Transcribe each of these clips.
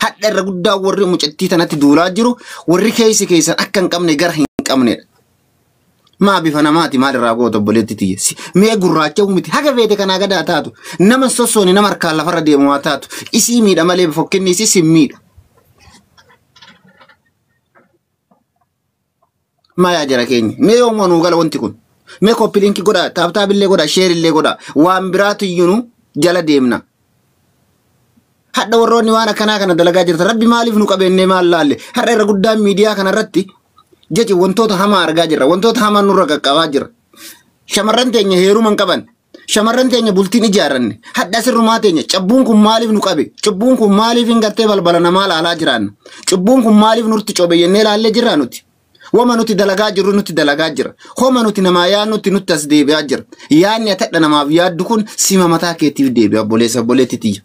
Hadha irra guddaa warri mucattii tanatti duulaa jiru warri keessi keessan akka hin qabne gara hin qabnedha. Maa bifa namaati maal irraa goota obboleetti tiyya. Mee gurraacha miti haga feete kanaa gadaa taatu nama sossooni nama harkaan lafarra deemu haa taatu isii miidha malee fokkinni isii sin miidhu. Maa yaa jara keenya mee yoomuu nuu gala wanti kun mee copy link godhaa tap tap illee godhaa share illee godhaa waan biraatu iyyuu jala deemna. Hadha warroonni waan akkanaa kana dalagaa jirtan rabbi maaliif nu qabeennee maal laalle har'a irra guddaan miidiyaa kana irratti jechi wantoota hamaa argaa jirra wantoota hamaa nurra qaqqabaa jira. Shamarran teenya heeruma hin qaban shamarran teenya bultiin ijaarranne hadha sirrumaa teenya cubbuun kun maaliif nu qabe cubbuun kun maaliif hin gartee balbala namaa laalaa jiraanna cubbuun kun maaliif nurti cobe jennee laallee jirraa nuti. Wama nuti dalagaa jirru nuti dalagaa jira. Homa nuti namaa yaadnutti nutti as deebi'aa jira. Yaadni ati hadha namaaf yaaddu kun sima mataa keetiif deebi'a obboleessa obboleetti tiyya.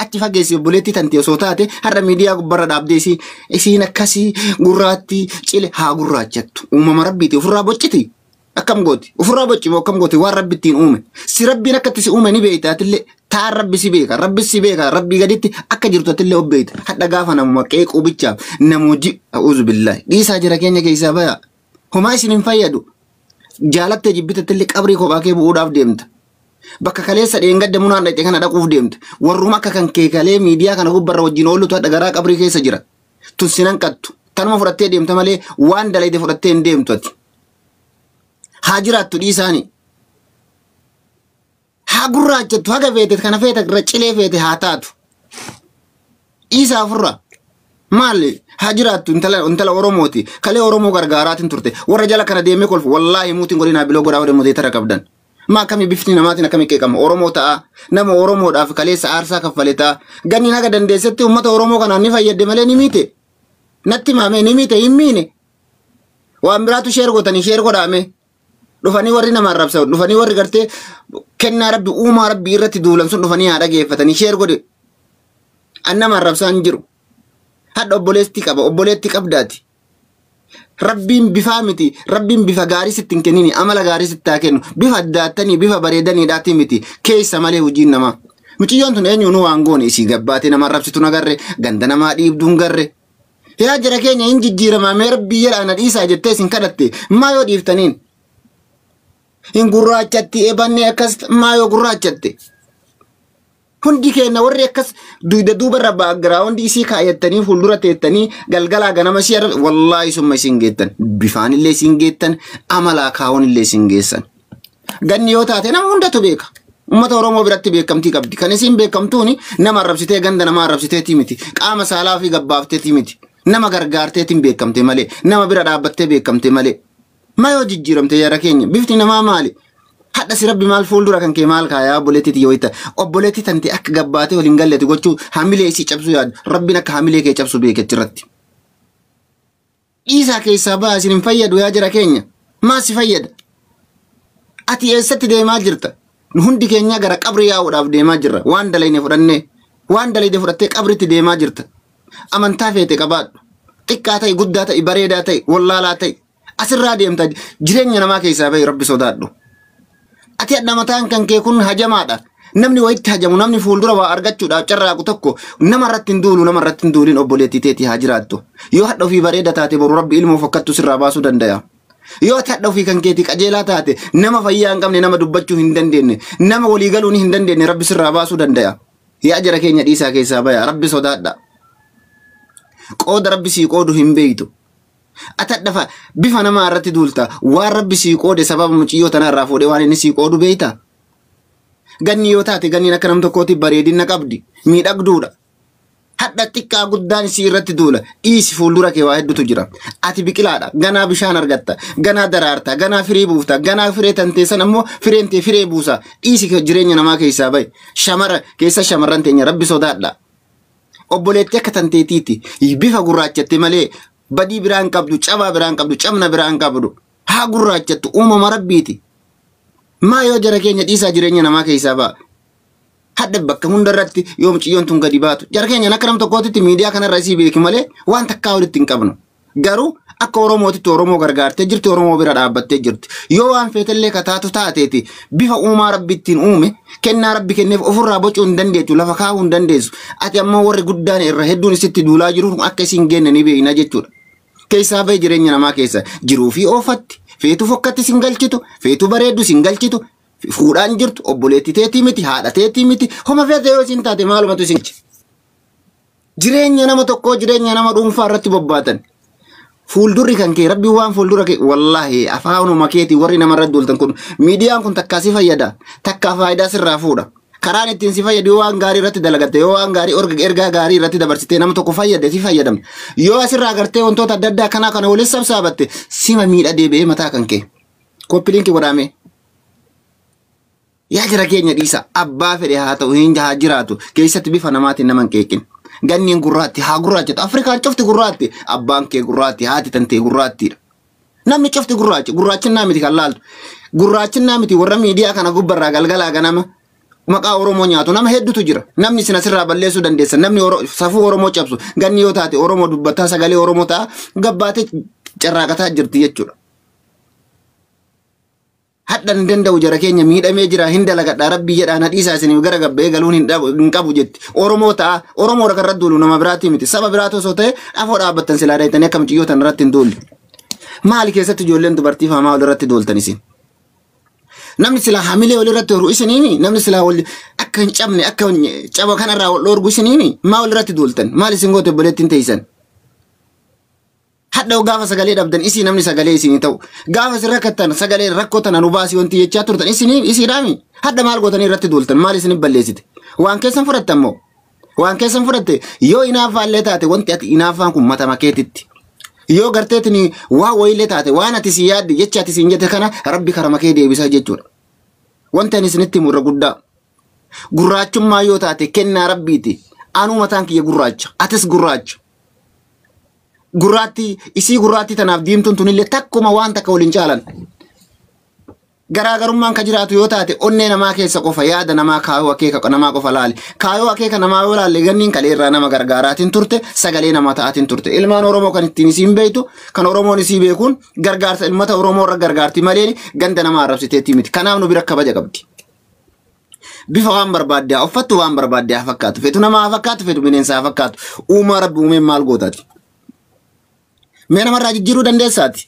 Achi fageessi obboleettii tante osoo taate har'a miidiyaa gubbarra dhaabdee isii isiin akkasii gurraattii cile haa gurraachattu. Uumama rabbiiti ofirraa bocciti. Akkam gooti? Ofirraa bocci moo akkam gooti? Waan rabbi ittiin uume. Si rabbiin akka itti si uume ni beekta atillee. Taan rabbi si beeka. Rabbi si beeka. Rabbii gaditti akka jirtu atillee of beekta. Hadha gaafa namuma qeequu bichaaf nama hojii a'uuzu billaahi. Dhiisaa jira keenya keessaa baya. Homaa isin hin fayyadu. Jaalattee jibbitatillee qabrii kophaa kee bu'uudhaaf deemta. Bakka kaleessa dheengadda munaan dhaqxe kana dhaquuf deemta. Warruma akka kan kee kalee miidiyaa kana gubbarra wajjin oollutu hadha garaa qabrii keessa jira. Tun sin hanqattu. Tanuma fudhattee deemta malee waan dalayde fudhattee hin deemtu ati. Haa jiraattu dhiisaani. Haa gurraachattu haga feete kana feete irra cilee feete haa taatu. Dhiisaa ofirraa. Maali haa jiraattu intala intala Oromooti. Kalee Oromoo gargaaraatiin turte. Warra jala kana deemee kolfu wallaahi muutiin godhinaa biloo godhaa warra moteetara qabdan. Maa akkamii bifti namaatiin akkamii qeeqama Oromoo ta'a. Nama Oromoodhaaf kaleessa aarsaa kaffale ta'a. Ganni haga dandeessetti uummata Oromoo kanaan ni fayyadde malee ni miite. Natti maamee ni miite hin miine. Waan biraatu sheer gootanii sheer godhaame. Dhufanii warri nama arrabsan dhufanii warri gartee kennaa rabbi uumaa rabbi irratti duulan sun dhufanii haa dhageeffatanii sheer godhe. An nama arrabsaa hin jiru. Hadha obboleetti qaba obboleetti qabdaati. Rabbiin bifaa miti rabbiin bifa gaarii sitti hin kennini amala gaarii sitti haa kennu bifa addaattanii bifa bareedaniidhaati miti keessa malee hojiin namaa. Mucayyoon tun eenyuun waan goone isii gabbaatee nama arrabsitu nagarre ganda namaa dhiibdu hin garre. Yaa jara keenya hin jijjiiramaa mee rabbii jedhaa na dhiisaa jettee isin kadhatte maa yoo dhiiftaniin. Hin gurraachatti ebanne akkas maa yoo gurraachatte. Hundi keenya warri akkas duyda duubarra background isii kaayattanii fuuldura teettanii galgalaa ganama isii arra wallaahi summa isin geettan bifaanillee isin geettan amalaa kaawwanillee isin geessan. Ganni yoo taate nama hundatu beeka. Uummata Oromoo biratti beekamtii qabdi. Kan isin beekamtuuni nama arrabsitee ganda nama arrabsiteetii miti. Qaama saalaa fi gabbaafteetii miti. Nama gargaarteetiin beekamte malee. Nama bira dhaabbattee beekamte malee. Maa yoo jijjiiramte yaada keenya bifti namaa maali? Hadha si rabbi maal fuuldura kan kee maal kaayaa obboleettii tiyya wayita obboleettii tante akka gabbaatee waliin gallete gochuu hamilee isii cabsuu yaadu rabbiin akka hamilee kee cabsu beeke achirratti. Dhiisaa keessaa ba'a isin hin fayyadu yaa jara keenya. Maa si fayyada? Ati eessatti deemaa jirta? Nu hundi keenya gara qabri yaa'uudhaaf deemaa jirra. Waan dalayne fudhannee waan dalayne fudhattee qabritti deemaa jirta. Amantaa feete qabaadhu. Xiqqaa ta'i guddaa ta'i bareedaa ta'i wallaalaa ta'i. Asirraa deemta jireenya namaa keessaa bahi rabbi sodaadhu. Ati hadha mataan kan kee kun hajamaadha. Namni wayitti hajamu namni fuuldura waa argachuudhaaf carraaqu tokko nama irratti hin duulu nama irratti hin duulin obboleettii teetii haa jiraattu. Yoo hadha ofii bareeda taate boru rabbi ilmoo fokkattu sirraa baasuu danda'a. Yoo ati hadha ofii kan keetii qajeelaa taate nama fayyaa hin qabne nama dubbachuu hin dandeenye nama walii galuu hin dandeenye rabbi sirraa baasuu danda'a. Yaa jara keenya dhiisaa keessaa baya rabbi sodaadha. Qooda rabbi sii qoodu hin beektu. Ati hadha bifa namaa irratti duulta waan rabbi sii qoode sababa muciyyoo tanaa irraa fuudhee waan inni sii qoodu beekta. Ganni yoo taate ganniin akka nam tokkootti bareedina qabdi miidhagduudha. Hadha xiqqaa guddaan isii irratti duula dhiisi fuuldura kee waa hedduutu jira. Ati biqilaadha ganaa bishaan argatta ganaa daraarta ganaa firii buufta ganaa firee tanteessan ammoo fireen tee firee buusa dhiisi jireenya namaa keessaa bahi shamara keessa shamarran teenya rabbi sodaadha. Obboleettii akka tanteetiiti bifa gurraachatte malee badii biraa hin qabdu cabaa biraa hin qabdu cabna biraa hin qabdu haa gurraachattu uumama rabbiiti. Maa yoo jara keenya dhiisaa jireenya namaa keessaa ba'a. Hadha bakka hundarratti yoo mucayyoon tun gadi baatu jara keenya akka nam tokkootitti miidiyaa kanarra isii beeki malee waan takkaa walitti hin qabnu. Garuu Akka Oromootitti Oromoo gargaartee jirti, Oromoo bira dhaabbattee jirti. Yoo waan feetellee kataatu taateeti bifa uumaa Rabbi ittiin uume, kennaa Rabbi kenneef ofirraa bocuu hin dandeettu, lafa kaa'uu hin dandeessu. Ati ammoo warri guddaan irra hedduun isitti duulaa jiru akka isin geenne ni beekna jechuudha. Keessaa bahi jireenya namaa keessa jiruu fi oofatti, feetu fokkatti sin galchitu, feetu bareeddu sin galchitu, fuudhaan jirtu obboleettii teetii miti, haadha teetii miti, homa feete yoo isin taate maalumatu isin galche. Jireenya nama tokkoo jireenya nama dhuunfaa irratti bobbaatan. Fuuldurri kan kee Rabbi waan fuuldura kee wallaahi afaanuma keetii warri namarra duultan kun miidiyaan kun takkaa si fayyada takkaa faayidaa sirraa fuudha. Karaan ittiin si fayyadu yoo waan gaarii irratti dalagatte yoo waan gaarii ergaa gaarii irratti dabarsitee nama tokko fayyade si fayyadamta. Yoo asirraa agartee wantoota adda addaa kanaa kana waliin sabsaabatte sima miidha deebi'ee mataa kan kee. Copy link godhaame. Yaa jara keenya dhiisa abbaa fedhe haa ta'u hin haa jiraatu keessatti bifa namaatiin nama hin qeeqin. Ganniin gurraatti haa gurraachatu Afrikaan cufti gurraatti abbaan kee gurraatti haati tantee gurraattiidha. Namni cufti gurraachi gurraachinnaa miti kan laaltu. Gurraachinnaa miti warra miidiyaa kana gubbarraa galgalaa ganama maqaa Oromoo nyaatu nama hedduutu jira. Namni isin asirraa balleessuu dandeessa. Namni safuu Oromoo cabsu ganni yoo taate Oromoo dubbataa sagalee Oromoo ta'a gabbaatee carraaqataa jirti jechuudha. Hadha hin danda'u jara keenya miidhamee jira hin dalagadha Rabbii jedhaa na dhiisaa isiniif gara gabba'ee galuun hin qabu jetti. Oromoo ta'a Oromoo kan irratti duulu nama biraatii miti saba biraatu osoo ta'e afoo dhaabbattan silaa dayitanii akka mucayyoo tana irratti hin duulle. Maali keessatti ijoolleen dubartii faamaa wal irratti duultan isin? Namni silaa hamilee wal irratti horu isiniimi namni silaa wal akka hin cabne akka caba kanarraa wal dhoorgu isiniimi maa wal irratti duultan maal isin goote obboleettiin teessan? Hadha gaafa sagalee dhabdan isii namni sagalee isinii ta'u gaafa isin rakkattan sagalee rakkoo tana nu baasii wanti jechaa turtan isinii isiidhaami hadha maal gootanii irratti duultan maal isinif balleessite waan keessan fudhattan moo waan keessan fudhatte yoo inaaffaallee taate wanti ati inaaffaan kun matama keetitti yoo garteetiin waa wayiillee taate waan ati si yaadde jecha ati siin jette kana Rabbi karama kee deebisaa jechuudha. Wanti ani isinitti himu irra guddaa gurraachummaa yoo taate kennaa Rabbiiti anuu mataan kiyya gurraacha atis gurraacha. Gurraattii isii gurraattii tanaaf diimtuun tunillee takkuma waan takka waliin caalan. Garaagarummaan ka jiraatu yoo taate onnee namaa keessa qofa yaada namaa kaayoo akeeka namaa qofa laali. Kaayoo akeeka namaa yoo laalle ganniin kalee irraa nama gargaaraatiin turte sagalee namaa ta'aatiin turte. Ilmaan Oromoo kan ittiin isiin beektu kan Oromoon isii beekuun gargaarsa ilmata Oromoo irra gargaarti malee ganda namaa arrabsiteetti miti. Kanaaf nu bira kabaja qabdi. Bifa waan barbaadde haa uffattu waan barbaadde haa fakkaatu. Feetu namaa haa fakkaatu feetu bineensa haa fakkaatu. Uumaa Rabbi uumeen maal gootaati? Mee namarraa jijjiiruu dandeessaati?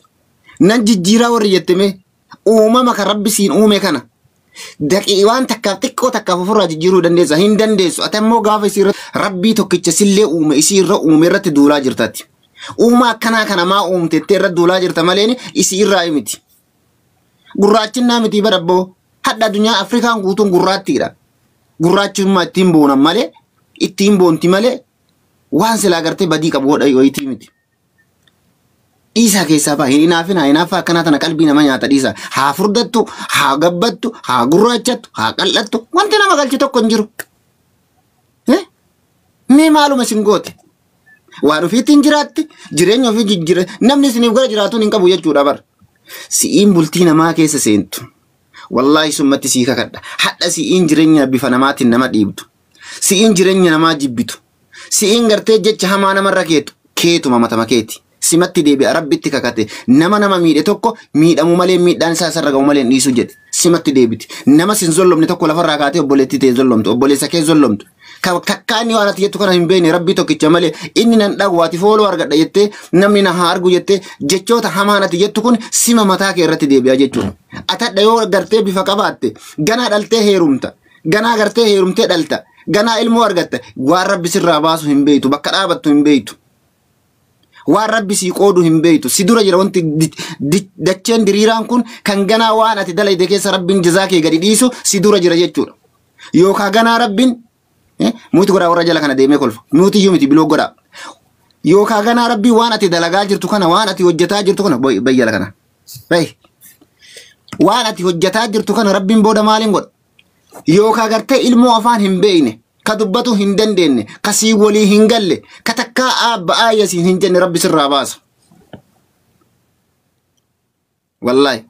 Nan jijjiiraa warri jette mee uumama kan Rabbi siin uume kana daqii waan takkaaf xiqqoo takkaaf ofirraa jijjiiruu dandeessa hin dandeessu. Ati ammoo gaafa isii irratti Rabbii tokkicha sillee uume isii irra uume irratti duulaa jirtati. Uumaa akkanaa kana maa uumte jettee irratti duulaa jirta maleen isii irraa miti. Gurraachinnaa miti barabboo hadha addunyaa Afrikaan guutuun gurraattiidha. Gurraachummaa ittiin boonan malee ittiin boonti malee waan silaa gartee badii qabu godha wayitii miti. Dhiisaa keessaa ba'a hin hinaafinaa hinaaffaa akkanaa tana qalbii nama nyaata dhiisaa haa furdattu haa gabbattu haa gurraachattu haa qal'attu wanti nama galchi tokko hin jiru. Mee maaluma isin goote? Waan ofiitti hin jiraatti jireenya ofii jijjiira namni isiniif gara jiraatuun hin qabu jechuudha bara. Si'iin bultii namaa keessa seentu. Wallaahi summatti sii kakadha. Hadha si'iin jireenya bifa namaatiin nama dhiibdu. Si'iin jireenya namaa jibbitu. Si'iin gartee jecha hamaa namarra keetu keetuma matama keeti. Simatti deebi'a Rabbitti kakate nama nama miidhe tokko miidhamu malee miidhaan isaa isarra ga'u malee hin dhiisu jedhe simatti deebiti. Nama sin zollomne tokko lafarraa kaatee obboleettii tee zollomtu obboleessa kee zollomtu. Kakkaanni waan ati jettu kana hin beekne Rabbii tokkicha malee inni nan dhagu ati fooloo argadha jettee namni na haa argu jettee jechoota hamaan ati jettu kun sima mataa kee irratti deebi'a jechuudha. Ati hadha yoo gartee bifa qabaatte ganaa dhaltee heerumta ganaa gartee heerumtee dhalta ganaa ilmoo argatta waan Rabbi sirraa baasu hin beektu bakka dhaabattu hin beektu. Waan Rabbi sii qoodu hin beektu si dura jira wanti dacheen diriiraan kun kan ganaa waan ati dalayde keessa Rabbiin jazaa kee gadi dhiisu si dura jira jechuudha. Yookaan ganaa Rabbiin muti godhaa warra jala kana deemee kolfa muti iyyuu miti biloo godhaa. Yookaan ganaa Rabbiin waan ati dalagaa jirtu kana waan ati hojjetaa jirtu kana bayi jala kana bayi waan ati hojjetaa jirtu kana Rabbiin booda maaliin godha? Yookaan gartee ilmoo afaan hin beekne ka dubbatu hin dandeenye ka sii walii hin galle ka takkaa aabba aayya siin hin jenne Rabbi sirraa baasa. Wallaahi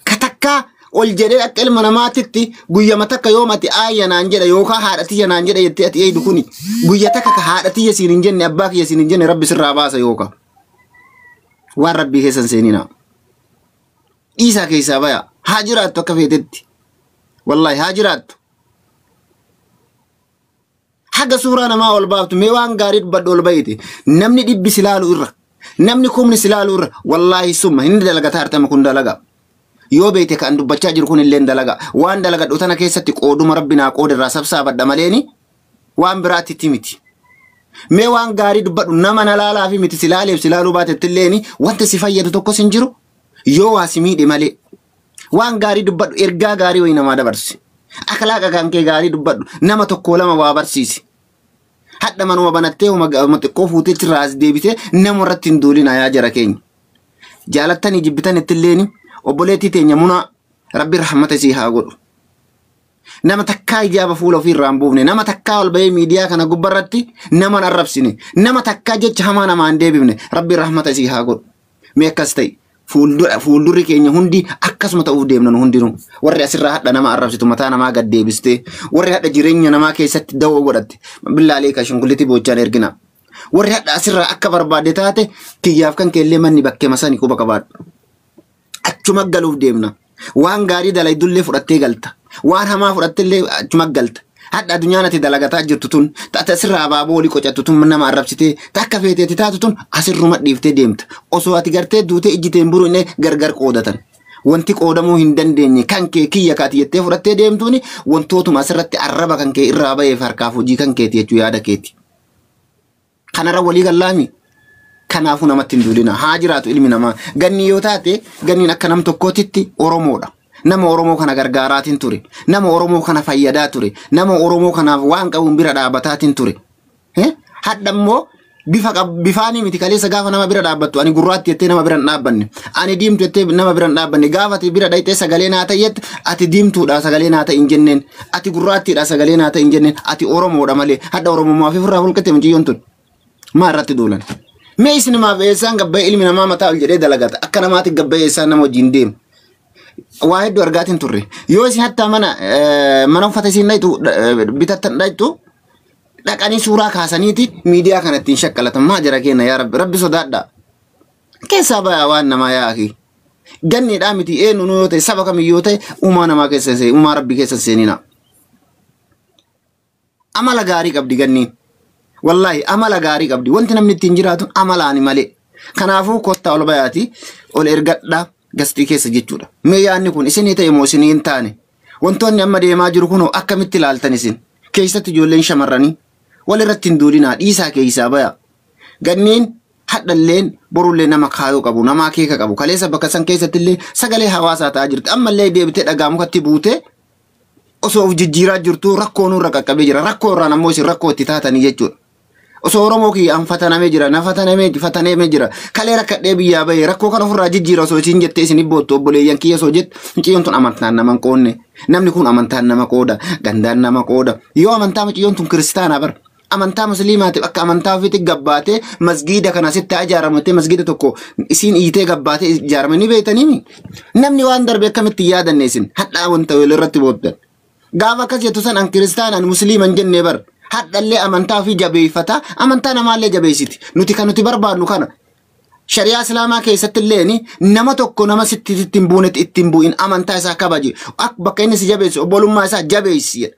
ka takkaa ol jedhee akka ilma namaatitti guyyama takka yoom ati aayya naan jedha yookaan haadha tiyya naan jedha jettee ati eeydu kuni guyya takka ka haadha tiyya siin hin jenne abbaa kiyya siin hin jenne Rabbi sirraa baasa yookaan. Waan rabbii keessa hin seeninaa. Dhiisaa keessaa baya. Haa jiraattu akka feetetti. Wallaahi haa jiraattu. Haga suuraa namaa ol baaftu mee waan gaarii dubbadhu ol bayite. Namni dhibbi si laalu irra. Namni kumni si laalu irra. Wallaahi summa inni dalagataa artama kun dalaga. Yoo beekte kan dubbachaa jiru kun illee dalaga. Waan dalagadhu tana keessatti qooduma rabbi naa qooda irraa sabsaabadha maleeni waan biraatti miti. Mee waan gaarii dubbadhu nama na laalaa fi miti si laaleef si laaluu baatetti illeeni wanta si fayyadu tokkos hin jiru yoo waa si miidhe malee. Waan gaarii dubbadhu ergaa gaarii wayii namaa dabarsi. Akhlaaqa kan kee gaarii dubbadhu nama tokko lama waa barsiisi. Hadha manuma banattee homa xiqqoo fuutee irraa as deebitee nama irratti hin duulina yaa jara keenya. Jaalattanii jibbitan itti obboleettii teenya munaa rabbi rahmata isii haa godhu. Nama takkaa ijaaba fuula ofii irraa hin buufne, nama takkaa ol bahee miidiyaa kana gubbarratti nama hin arrabsine, nama takkaa jecha hamaa namaa hin deebifne rabbi rahmata isii haa godhu. Mee akkas ta'e fuuldurri keenya hundi akkasuma ta'uuf deemna nu hundinuu. Warri asirraa hadha nama arrabsitu mataa namaa gad deebistee, warri hadha jireenya namaa keessatti dawoo godhatte billaalee ka shunkullitti boochaan ergina. Warri hadha asirraa akka barbaadde taate kiyyaaf kan keellee manni bakkee masanii quba qabaadhu. Achuma galuuf deemna. Waan gaarii dalaydullee fudhattee galta. Waan hamaa fudhattellee achuma galta. Hadha addunyaan ati dalagataa jirtu tun, ati asirraa abaaboo olii qocattu tun nama arrabsitee, takka feeteeti taatu tun asirruma dhiiftee deemta. Osoo ati gartee duutee ijjiteen buru inni gargar qoodatan. Wanti qoodamuu hin dandeenye kan kee kiyya kaati jettee fudhattee deemtuuni wantootuma asirratti arraba kan kee irraa baheef harkaaf hojii kan keeti jechuu yaada keeti. Kanarra walii gallaami. Kanaafuu namatti hin duulina. Haa jiraatu ilmi namaa. Ganni yoo taate ganniin akka nam tokkootitti Oromoodha. Nama Oromoo kana gargaaraatiin ture. Nama Oromoo kana fayyadaa ture. Nama Oromoo kanaaf waan qabuun bira dhaabbataatiin ture. Hadha immoo bifa bifaanii miti kaleessa gaafa nama bira dhaabbattu ani gurraatti jettee nama bira hin dhaabbanne. Ani diimtu jettee nama bira hin dhaabbanne. Gaafa ati bira dhayxee sagalee naa ta'e jettu ati diimtuudha sagalee naa ta'e hin jenneen. Ati gurraattiidha sagalee naa ta'e hin jenneen. Ati Oromoodha malee. Hadha Oromummaa fi ofirraa holqatte mucayyoon tun. Maa irratti duulan? Mee isin maaf eessaan gabbayee ilmi namaa mataa ol jedhee dalagata. Akka namaatti gabbayee eessaan nama wajjin deema. Waa hedduu argaatiin turre. Yoo isin hattaa mana mana uffata isin dhayxu bitattan dhayxu dhaqanii suuraa kaasaniiti miidiyaa kana ittiin shakkalatan. Maa jara keenya yaa rabbi rabbi sodaadha. Keessaa bayaa waan namaa yaa akii. Ganniidhaa miti eenyu yoo ta'e saba kamiyyuu yoo ta'e uumaa namaa keessa uumaa rabbi keessa seenina. Amala gaarii qabdi ganniin. Wallaahi amala gaarii qabdi. Wanti namni ittiin jiraatu amalaani malee. Kanaafuu kottaa ol bayaati ol ergadhaa gastii keessa jechuudha. Mee yaadni kun isinii ta'e moo isinii hin taane? Wantoonni amma deemaa jiru kunoo akkamitti ilaaltan isin? Keessatti ijoolleen shamarranii walirratti hin duulinaa dhiisaa keessaa baya. Ganniin hadhalleen borullee nama kaayoo qabu nama akeeka qabu kaleessa bakka san keessatti illee sagalee hawaasaa ta'aa jirti. Ammallee deebitee dhagaa mukatti buutee osoo of jijjiiraa jirtu rakkoo nurra qaqqabee jira. Rakkoo irraan ammoo isin rakkoo itti taatanii jechuudha. Osoo Oromoo kiyyaan fatanamee jira, na fatanamee fatanamee jira. Kalee rakkadhee biyyaa bahee rakkoo kana ofirraa jijjiira osoo isin jettee isin boottu obboleeyyan kiyya osoo jettu mucayyoon tun amantaan nama hin qoodne. Namni kun amantaan nama qooda, gandaan nama qooda. Yoo amantaa mucayyoon tun kiristaanaa bara. Amantaa musliimaatiif akka amantaa ofiitti gabbaatee masgiida kana sitti ijaaramtee masgiida tokko isiin iitee gabbaatee ijaarame ni beektanii namni waan darbe akkamitti yaadanne isin hadhaa wanta irratti booddan. Gaafa akkas jettu san an kiristaana an musliima hin jennee bar. Hadhallee amantaa ofii jabeeffata amantaa namaallee jabeessiti. Nuti kan nuti barbaadnu kana. Shari'aa Islaamaa keessatti illee nama tokko nama sitti ittiin buunetti ittiin bu'in amantaa isaa kabaji. Bakka inni si jabeessu obbolummaa isaa jabeessi.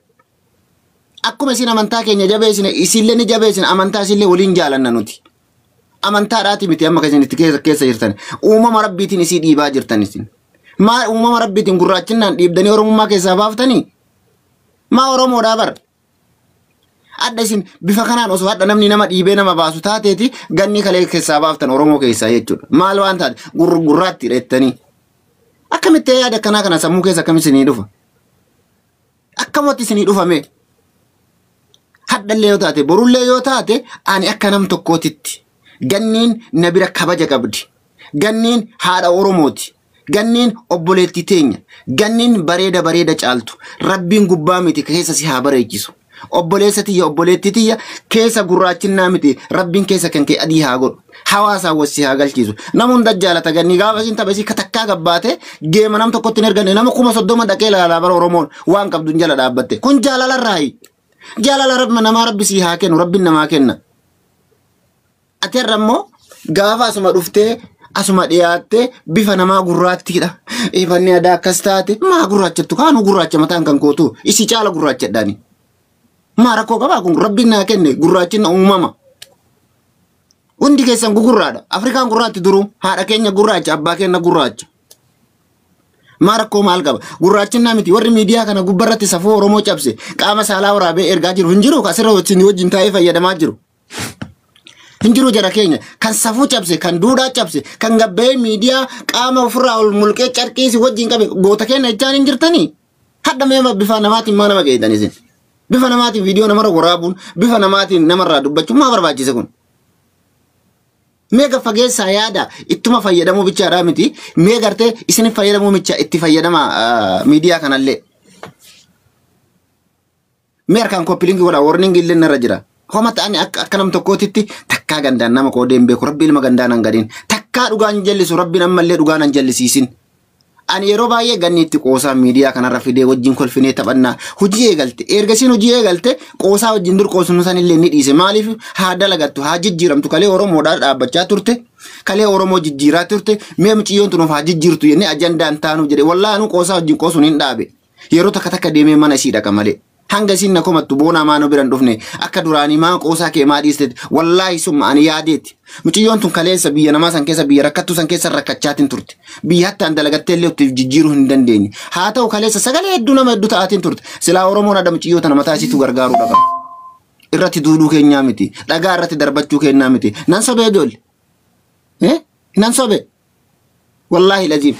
Akkuma isin amantaa keenya jabeessine isinillee ni jabeessine amantaa isinillee waliin jaalanna nuti. Amantaadhaati miti amma kan isin itti keessa jirtan. Uumama rabbiitiin isii dhiibaa jirtan isin. Maa uumama rabbiitiin gurraachinnaan dhiibdanii Oromummaa keessaa baaftanii? Maa Oromoodhaa bara? Adda isin bifa kanaan osoo hadha namni nama dhiibee nama baasu taateeti ganni kalee keessaa baaftan Oromoo keessaa jechuudha. Maal waan taate gurraatti jettanii. Akkamitti yaada akkanaa kana sammuu keessa akkamitti isinii dhufa? Akkamatti isinii dhufame? Hadhallee yoo taate borullee yoo taate ani akka nam tokkootitti ganniin na bira kabaja qabdi. Ganniin haadha Oromooti. Ganniin obboleettii teenya. Ganniin bareeda bareeda caaltu. Rabbiin gubbaa miti keessa si haa bareechisu. Obboleessa tiyya obboleettii tiyya keessa gurraachinnaa miti rabbiin keessa kan kee adii haa godhu. Hawaasaa wasi haa galchiisu. Nama hunda jaalata ganni gaafa isin tapha isii katakkaa gabbaate geema nam tokkotti hin erganne nama 30,000 dhaqee ilaalaa bara Oromoon waan qabdu jala dhaabbatte. Kun jaalalarraayi. Jaalala rabbi namaa rabbi sii haa kennu rabbiin namaa kenna. Ati har'a immoo gaafa asuma dhuftee Asuma dhiyaattee bifa namaa gurraattiidha. Ifanni aadaa akkas taate maa gurraachattu kaanuu gurraacha mataan kan kootu isi caala gurraachadhaani. Maa rakkoo qabaa kun rabbiin naa kenne gurraachinna uumama. Hundi keessan gugurraadha. Afrikaan gurraatti duruu haadha keenya gurraacha, abbaa keenya gurraacha. Maa rakkoo maal qaba? Gurraachinnaa miti warri miidiyaa kana gubbarratti safuu Oromoo cabse qaama saalaa waraabee ergaa jiru hin jiru, asirra wajjin taa'ee fayyadamaa jiru. Hin jiru jara keenya kan safuu cabse, kan duudhaa cabse, kan gabba'ee miidiyaa qaama ofirraa ol mulqee carqiisi wajjin qabe goota keenya jechaan hin jirtanii? Hadha mee bifa namaatiin maa nama geeytan isin? Bifa namaatiin viidiyoo namarra waraabuun, bifa namaatiin namarraa dubbachuun maa barbaachise kun? Mee fageessaa yaada, ittuma fayyadamuu bichaadhaa miti. Mee gartee isin fayyadamuu micha itti fayyadama miidiyaa kanallee. Mee harkaan copy link godha, warning illee narra jira. Homa ta'ani akka nam tokkootitti takkaa gandaan nama qoodee hin beeku, rabbi ilma gandaan hin gadin. Takkaa dhugaan jallisu, rabbiin ammallee dhugaan hin jallisiisin. Ani yeroo baay'ee ganni itti qoosaa miidiyaa kanarra fidee wajjin kolfinee taphannaa hojii eegalte. Ergasiin hojii eegalte qoosaa wajjin dur qoosnu sanillee ni dhiise. Maaliif? Haa dalagattu, haa jijjiiramtu, kalee Oromoodhaa dhaabbachaa turte. Kalee Oromoo jijjiiraa turte. Mee mucayyoon tun of haa jijjiirtu jennee ajandaan taanuu jedhe. Wallaahi anuu qoosaa wajjin qoosuun hin dhaabe. Yeroo takka takka deemee mana isii dhaqa malee. Hanga isiin na komattu, boonaa maanuu biran dhufne, akka duraanii maa qoosaa kee maa dhiisteeti. Wallaahi summa ani yaadeeti. Mucayyoon tun kaleessa biyya namaa san keessa, biyya rakkattuu san keessa rakkachaatiin turte. Biyya hattaan dalagattee illee itti jijjiiruu hin dandeenye. Haa ta'u, kaleessa sagalee hedduu nama hedduu ta'aatiin turte. Silaa Oromoon adda mucayyoo tana mataa isiitu gargaaruu qaba. Irratti duuduu keenyaa miti. Dhagaa irratti darbachuu keenyaa miti. Nan sobee ijoollee? Nan sobee? Wallaahi laziim.